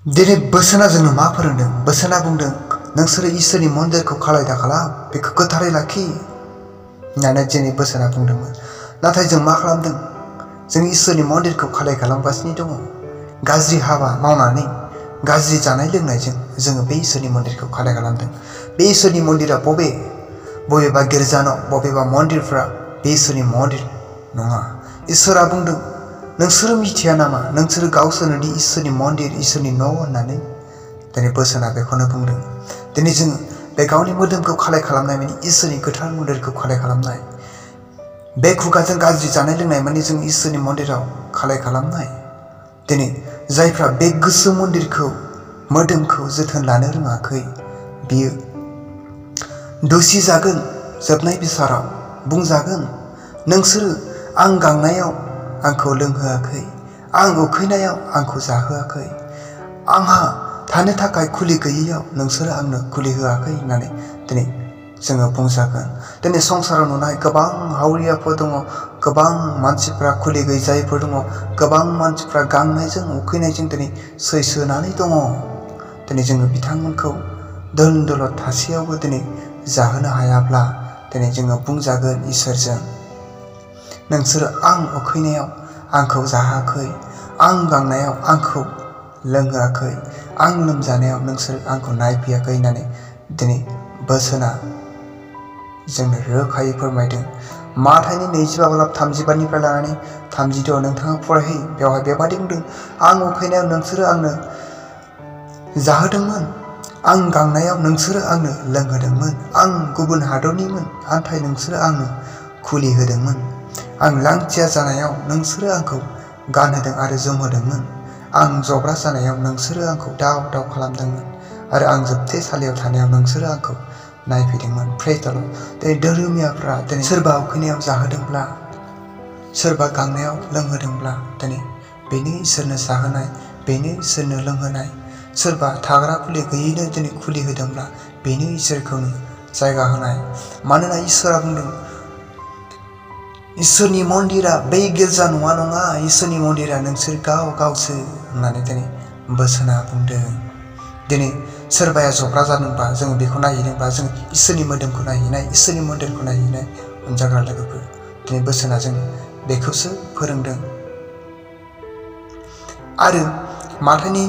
दिनै बोसोना जोंनो मा फोरोंदों? बोसोना बुंदों नोंसोरो इसोरनि मन्दिरखौ खालाय दा खालाम, बेखौ गोथारै लाखि होननानै दिनै बोसोना बुंदोंमोन। नाथाय जों मा खालामदों? जों इसोरनि मन्दिरखौ खालाय खालामगासिनो दङ। गाज्रि हाबा मावनानै गाज्रि जानाय लोंनायजों जोङो बे इसोरनि मन्दिरखौ खालाय खालामदों। बे इसोरनि मन्दिरा बबेबा गिर्जा न' बबेबा मन्दिरफ्रा बे इसोरनि मन्दिर नङा। इसोरा बुंदों नोंसोरो मिथिया नामा नोंसोरो गावसोरनि इसोरनि मन्दिर इसोरनि न' होननानै? दिनै बोसोना बेखौनो बुंदों। दिनै जों बे गावनि मोदोमखौ खालाय खालामनाय माने इसोरनि गोथार मन्दिरखौ खालाय खालामनाय, बे खुगाजों गाज्रि जानाय लोंनाय माने जों इसोरनि मन्दिराव खालाय खालामनाय। दिनै जायफ्रा बे गोसो मन्दिरखौ मोदोमखौ जोथोन लानो रोङाखै बियो दुसि जागोन। जोबनाय बिसाराव बुंजागोन नोंसोरो आं गांनायाव आंखौ लोंहोआखै, आं उखैनायाव आंखौ जाहोआखै, आंहा थानो थाखाय खुलि गैयैयाव नोंसोरो आंनो खुलि होआखै होननानै दिनै जोङो बुंजागोन। दिनै संसाराव नुनाय गोबां हावरियाफोर दङ, गोबां मानसिफ्रा खुलि गैजायैफोर दङ, गोबां मानसिफ्रा गांनायजों उखैनायजों दिनै सैसोनानै दङ। दिनै जोङो बिथांमोनखौ धोन दौलत थासेयावबो दिनै जाहोनो हायाब्ला दिनै जोङो बुंजागोन इसोरजों नोंसोरो आं उखैनायाव आंखौ जाहोआखै, आं गांनायाव आंखौ लोंहोआखै, आं लोमजानायाव नोंसोर आंखौ नायफैयाखै होननानै दिनै बोसोना जोंनो रोखायै फोरमायदों। माथाइनि 25:35निफ्राय लानानै 36 नोंथाङा फरायहै। बेवहाय बेबादि बुंदों आं उखैनायाव नोंसोरो आंनो जाहोदोंमोन, आं गांनायाव नोंसोरो आंनो लोंहोदोंमोन, आं गुबुन हादरनिमोन नाथाय नोंसोरो आंनो खुलि होदोंमोन, आं लांथिया जानायाव नोंसोरो आंखौ गानहोदों आरो जोमहोदोंमोन, आं जब्रा जानायाव नोंसोरो आंखौ दाव दाव खालामदोंमोन आरो आं जोबथेसालियाव थानायाव नोंसोरो आंखौ नायफैदोंमोन। प्रेज द लर्ड। दिनै धोरोमियाफ्रा दिनै सोरबा उखैनायाव जाहोदोंब्ला, सोरबा गांनायाव लोंहोदोंब्ला दिनै बेनो इसोरनो जाहोनाय, बेनो इसोरनो लोंहोनाय। सोरबा थाग्रा खुलि गैयैनो दिनै खुलि होदोंब्ला बेनो इसोरखौनो जायगा होनाय। मानोना इसोरा बुंदों इसोरनि मन्दिरा बै गिर्जा नङा, इसोरनि मन्दिरा नोंसोर गावसो होननानै दिनै बोसोना बुंदों। दिनै सोरबाया जब्रा जादोंबा जों बेखौ नायहैदोंबा जों इसोरनि मोदोमखौ नायहैनाय, इसोरनि मन्दिरखौ नायहैनाय अनजाग्रा लोगोफोर। दिनै बोसोना जों बेखौसो फोरोंदों। आरो माथाइनि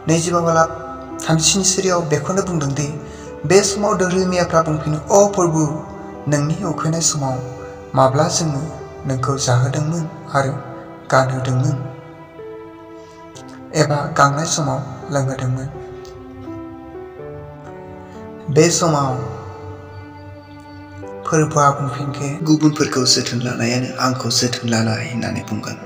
25:37 बेखौनो बुंदों दि बे समाव धोरोमियाफ्रा बुंफिनो अ प्रभु नोंनि उखैनाय समाव माब्ला जोङो नोंखौ जाहोदोंमोन आरो गानहोदोंमोन एबा गांनाय समाव लोंहोदोंमोन? बे समाव फोरबोआ बुंफिनगोन गुबुनफोरखौ जोथोन लानायानो आंखौ जोथोन लानाय होननानै बुंगोन।